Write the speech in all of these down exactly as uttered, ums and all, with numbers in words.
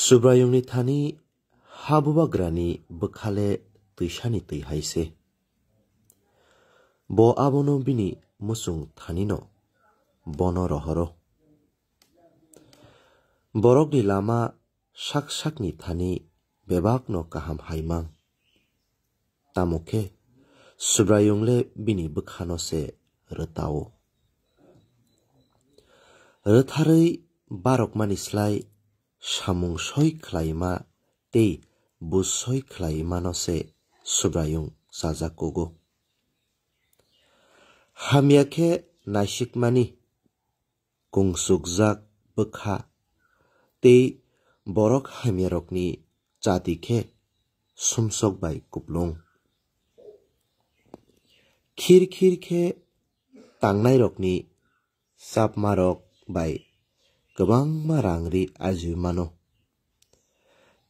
Subraiyungni thani ha bubagrani bwkha le twisani twi hai se. Bo abono bini muchung thanino bono rohoro. Borokni lama sak sakni thani bebakno kaham hai mang. Tamo khe Subraiyung le bini bwkhano se rwtao. Rwtharwi barokmani slai samung soi khlaima tei bus soi khlaimano se Subraiyung chajak kugo. Hamya khe naisikmani kungsukjak bwkha tei borok hamyarokni chati khe sumsok bai kuplung. Khir khir khe tangnairokni chapmarok bai kwbangma rang ri ajui mano.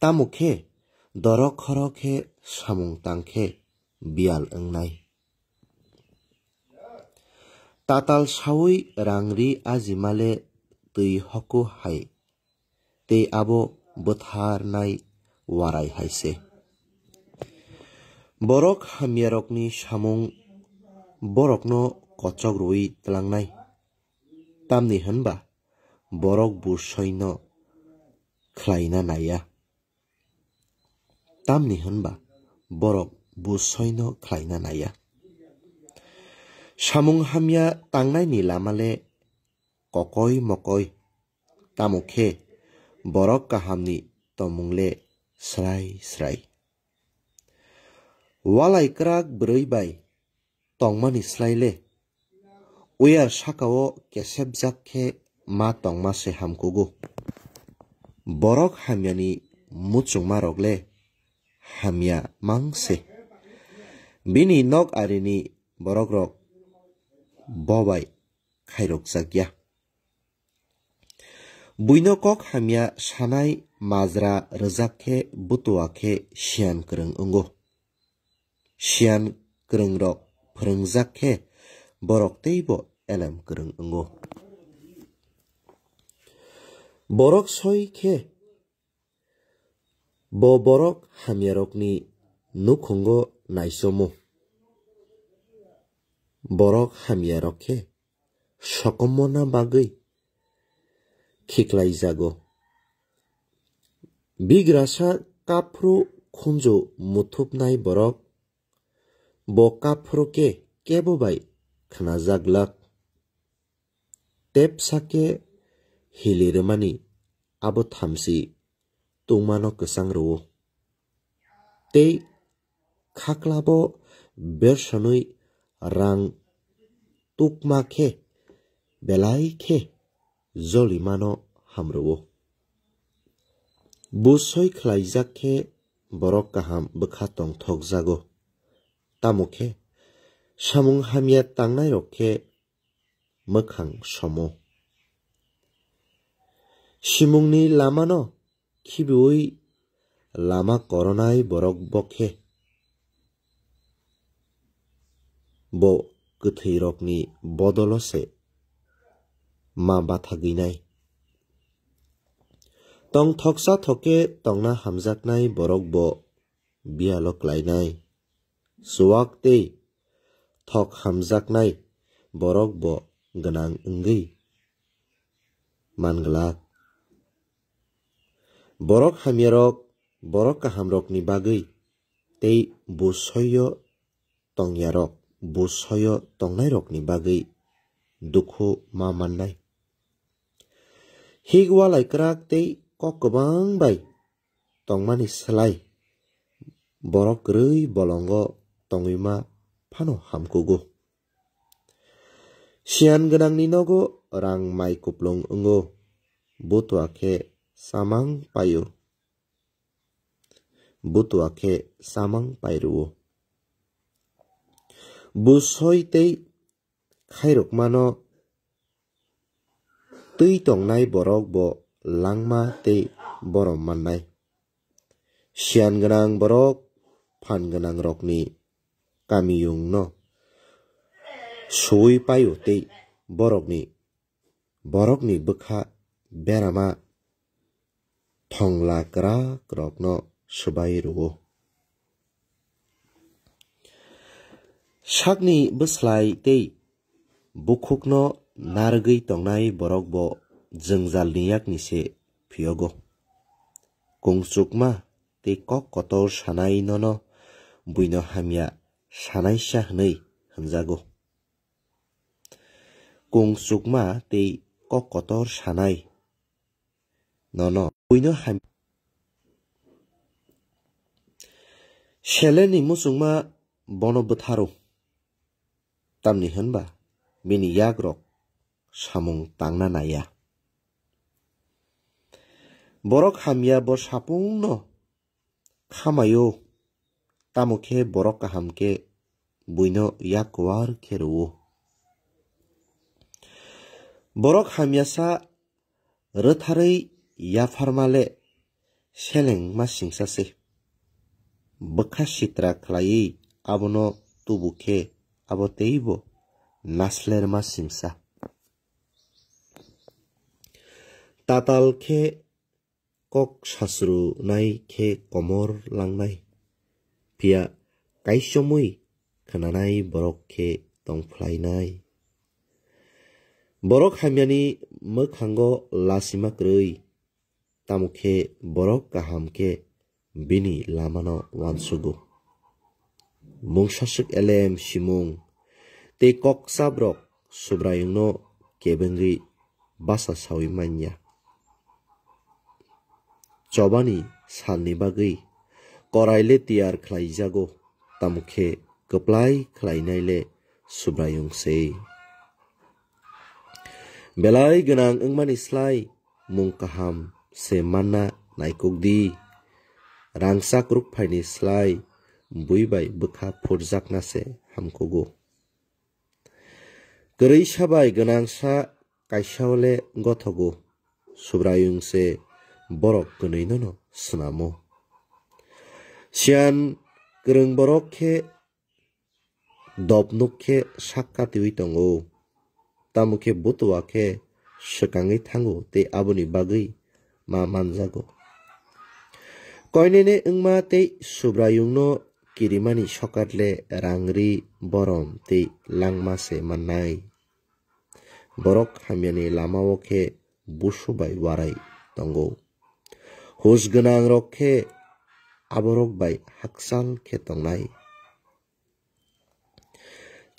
Tamo khe dorok khoro khe samung tang khe biyal wngnai. Tatal saui rang ri ajima le twi hoku hai, tei abo bwtharnai warai hai se. Borok hamyarokni samung borokno kochok rwui tlangnai, tamni hwn ba borok busoino khlaina naiya. Tamni hwn ba borok busoino khlaina naiya. Samung hamya tangnaini lama le kokoi mokoi, tamo khe borok kahamni tongmung le srai srai. Walai kwrak bwrwi bai tongmani slai le, uyar saka-o kesepjak khe ma tongma se hamkugo. Borok hamyani muchungmarok le hamya mang se. Bini nok arini borokrok bo bai khairokjak ya. Buino kok hamya sanai majra rwjak khe butua khe siyan kwrwng wngo. Siyan kwrwngrok phwrwngjak khe borok teibo elem kwrwng wngo. Borok soi khe bo borok hamyarokni nukhungo naisomo. Borok hamyarok khe sokomona bagwi khiklaijago. Bigrasa kaphru khunju muthupnai borok, bo kaphru khe kebo bai khnajak glak. Tepsa khe hili rwmani abo thamchi tungmano kwchang rwo. Tei khaklabo bersonwi rang tukma khe belai khe jolimano hamrwo. Busoi khlaijak khe borok kaham bwkha tongthokjago. Tamo khe samung hamya tangnairok khe mwkhang somo. Simungni lamano khibiui lama koronai borok bo khe bo kwthwirokni bodolo se ma bathagwinai. Tongthoksa thok khe tongna hamjaknai borok bo biyalo klainai. Chuwak tei thok hamjaknai borok bo gwnang wngwi manglak. Borok hamyarok borok kahamrokni bagwi tei busoyo tongyarok busoyo tongnairokni bagwi dukhu ma mannai. Hik walai kwrak tei kok kwbang bai tongmani slai borok kwrwi bolongo tongwi ma phano hamkugo. Siyan gwnangni nogo rang mai kuplung wngo, butua khe samang paio. Butua khe samang pai rwo. Busoi tei khairokmano twi tongnai borok bo langma tei borom mannai. Siyan gwnang borok phan gwnangrokni kamiyungno suwi paio tei borokni, borokni bwkha berama thongla kwrak rokno swbai rwo. Sakni bwslai tei bukhukno narwgwi tongnai borok bo jwngjalni yakni se phiyogo. Kungchukma tei kok kotor sanai nono buino hamya sanaisa hwnwi hwnjago. Kungchukma tei kok kotor sanai nono buino ham-, Selenni muchungma bono bwtharo, tamni hwnba bini yakrok samung tangna naiya. Borok hamya bo sapungno khamaio, tamo khe borok kaham khe buino yak kuar khe rwo. Borok hamyasa rwtharwi yapharma le selengma singsa se. Bwkha sitra khlaiwi abono tubu khe abo teibo naslerma singsa. Tatal khe kok sasrunai khe komor langnai, phiya kaisomwi khnanai borok khe tongphlainai. Borok hamyani mwkhango lasima kwrwi, tamo khe borok kaham khe bini lamano uansugo. Mungsaswk elem simung tei kokchabrok Subraiyungno kebengwi basa saui manya. Chobani salni bagwi korai le tiyar khlaijago, tamo khe kwplai khlainai le Subraiyung se. Belai gwnang wngmani slai mung kaham se manna naikuk di. Rangchak rukphaini slai bui bai bwkha phurjakna se hamkugo. Kwrwi sabai gwnangsa kaisa le gothogo, Subraiyung se borok kwnwi nono snamo. Siyan kwrwng borok khe dopnuk khe sak katiui tongo, tamo khe butua khe swkangwi thango tei aboni bagwi ma manjago. Koinene wngma tei Subraiyungno kirimani sokat le rang ri borom tei langma se mannai. Borok hamyani lamao khe busu bai warai tongo. Hus gwnangrok khe aborok bai hakchal khe tongnai.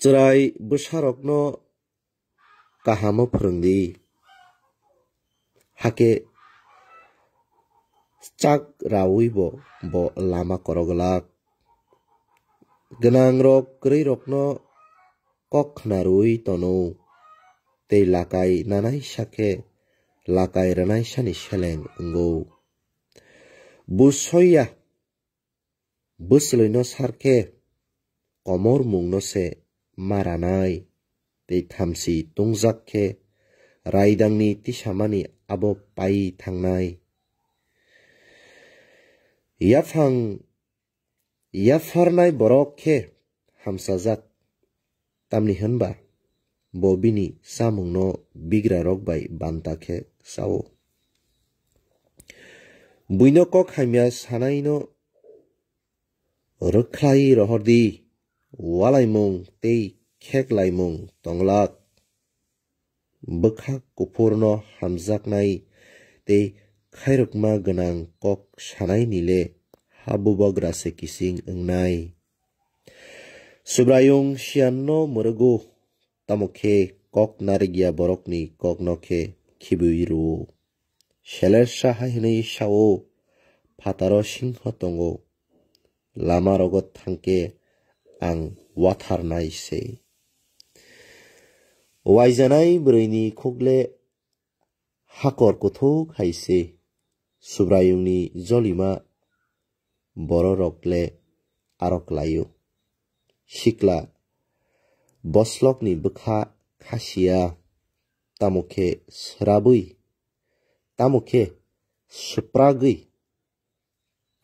Chwrai bwsarokno kahamo phwrwng di, hakhe chak raui bo, bo lama korok glak. Gwnangrok kwrwirokno kok khna rwui tono, tei lakai nanaisa khe lakai rwnaisani seleng wngo. Busoya bwswlwino sar khe komormungno se ma ranai, tei thamchi tungjak khe raidangni tisamani abo pai thangnai. Yaphang yapharnai borok khe hamsajak, tamni hwnba bo bini chamungno bigrarok bai banta khe chao. Buino kok hamya sanaino rwkhlai rohor di, walaimung tei kheklaimung tonglak. Bwkha kuphurno hamjaknai tei khairokma gwnang kok sanaini le ha bubagra se kising wngnai. Subraiyung siyanno mwrwgo, tamo khe kok narikya borokni kokno khe khibiui rwo. Selersa hai hwnwi sao, phataro singho tongo, lamarogo thangkhe ang watharnai se. Waijanai bwrwini khukle hakor kuthuk hai se, Subraiyungni jolima bororok le aro klaio. Sikla boslokni bwkha khasiya, tamo khe swrabwi, tamo khe swpragwi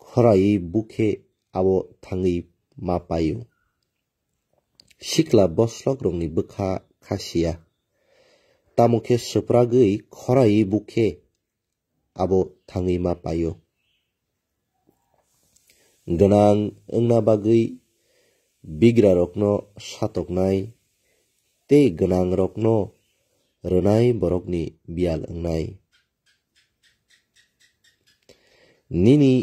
khoraiwi bukhe abo thangwi ma paio. Sikla boslokrokni bwkha khasiya, tamo khe swpragwi khoraiwi bukhe abo thangwi ma paio. Gwnang wngna bagwi bigrarokno satoknai tei gwnangrokno rwnai borokni biyal wngnai. Nini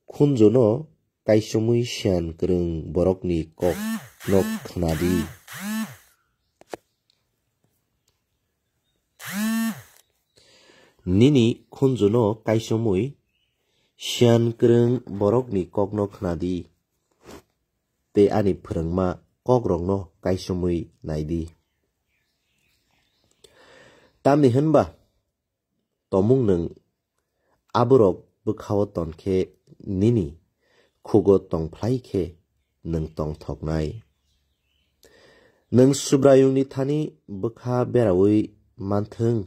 khunjuno kaisomwi siyan kwrwng borokni kokno khna di. Nini khunjuno kaisomwi siyan kwrwng borokni kokno khna di, tei ani phwrwngma kokrokno kaisomwi nai di. Tamni hwn ba, tomung nwng aborok bwkhao ton khe nini khugo tong phlai khe nwng tongthoknai. Nwng Subraiyungni thani bwkha beraui manthwng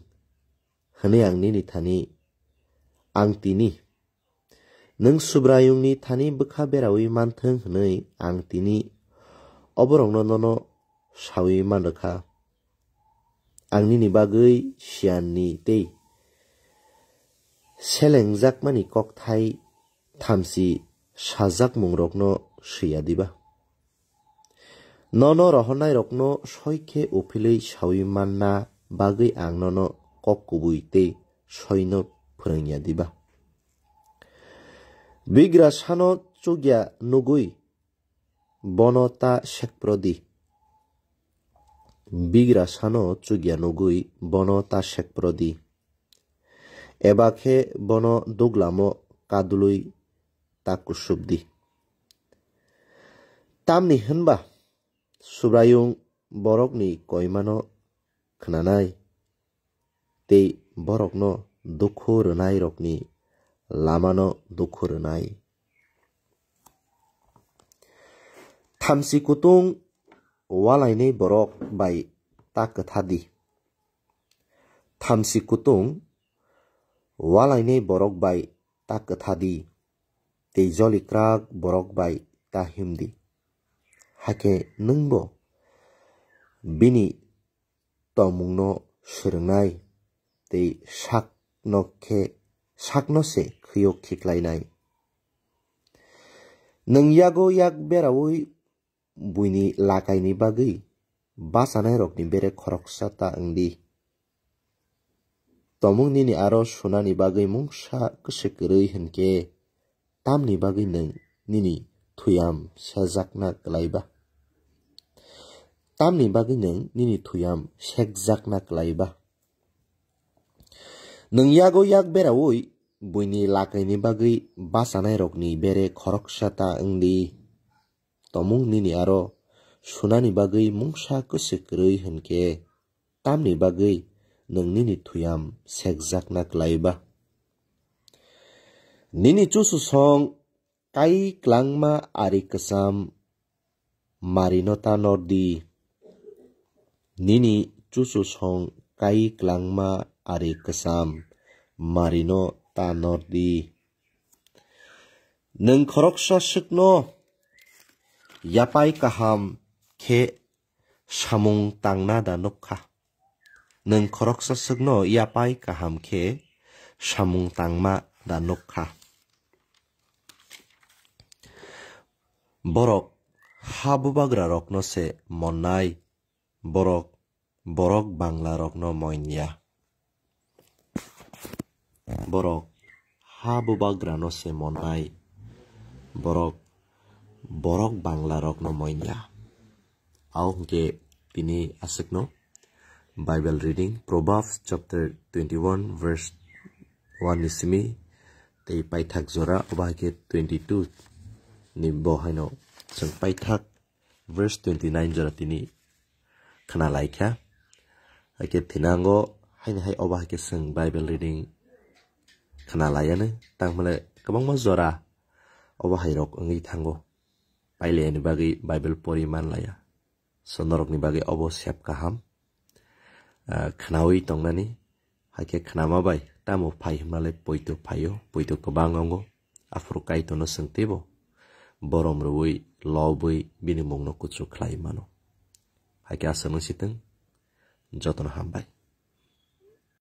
hwnwi ang nini thani ang tini. Nwng Subraiyungni thani bwkha beraui manthwng hwnwi ang tini oborokno nono saui manrwkha. Ang nini bagwi siyanni tei selengjakmani kokthai thamchi sajakmungrokno swiya diba? Nono rohornairokno soi khe uphilwi saui manna bagwi ang nono kok kubui tei soino phwrwngya diba? Bigrasano chukya nugwi bono ta sekpro di. Bigrasano chukya nugwi bono ta sekpro di. Eba khe bono duglamo kadulwi ta kusub di. Tamni hwnba Subraiyung borokni koimano khnanai, tei borokno dukhu rwnairokni lamano dukhu rwnai. Thamchi kutung walainai borok bai ta kwtha di. Thamchi kutung walainai borok bai ta kwtha di, tei jolikrak borok bai ta him di. Hakhe nwngbo bini tongmungno swrwngnai tei sakno khe, sakno se khwiyo khiklainai. Nwng yago yak beraui buini lakaini bagwi bachanairokni bere khoroksa ta wng di. Tomung nini aro sunani bagwi mungsa kwswk kwrwi hwn khe, tamni bagwi nwng nini thuyam sejakna kwlai ba? Tamni bagwi nwng nini thuyam sekjakna kwlai ba? Nwng yago yak beraui buini lakaini bagwi bachanairokni bere khoroksa ta wng di. Tomung nini aro sunani bagwi mungsa kwswk kwrwi hwn khe, tamni bagwi nwng nini thuyam sekjakna kwlai ba? Nini chuchusong kai klangma ari kwcham marino ta nor di. Nini chuchusong kai klangma ari kwcham marino ta nor di. Nwng khoroksa swkno yapai kaham khe samung tangna da nuk kha? Nwng khoroksa swkno yapai kaham khe samung tangma da nuk kha? Borok ha bubagrarokno se monnai, borok borok banglarokno moin ya. Borok ha bubagrano se monnai, borok borok banglarokno moin ya. Abo hwnkhe tini aswkno Bible reading, Proverbs chapter twenty-one verse one ni simi tei paithak jora, obo hai khe twenty-two ni bo haino chwng paithak verse twenty-nine jora tini khna lai kha. Hai khe thinango haini hai obo hai khe chwng Bible reading khna laiya nw, tangmale kwbangma jora obo hai rok wngwi thango. Pailaiya ni bagwi Bible pori man laiya. So norokni bagwi obo sep kaham, ah, khnaui tongnani. Hai khe khnama bai tamo phai hwnmale poito phaio, poito kwbang wngo. Aphuru Kaitorno swng teibo borom rwui, lobwi bini mungno kuchuk khlai mano. Hai khe aswk wng sitwng, jotono hambai.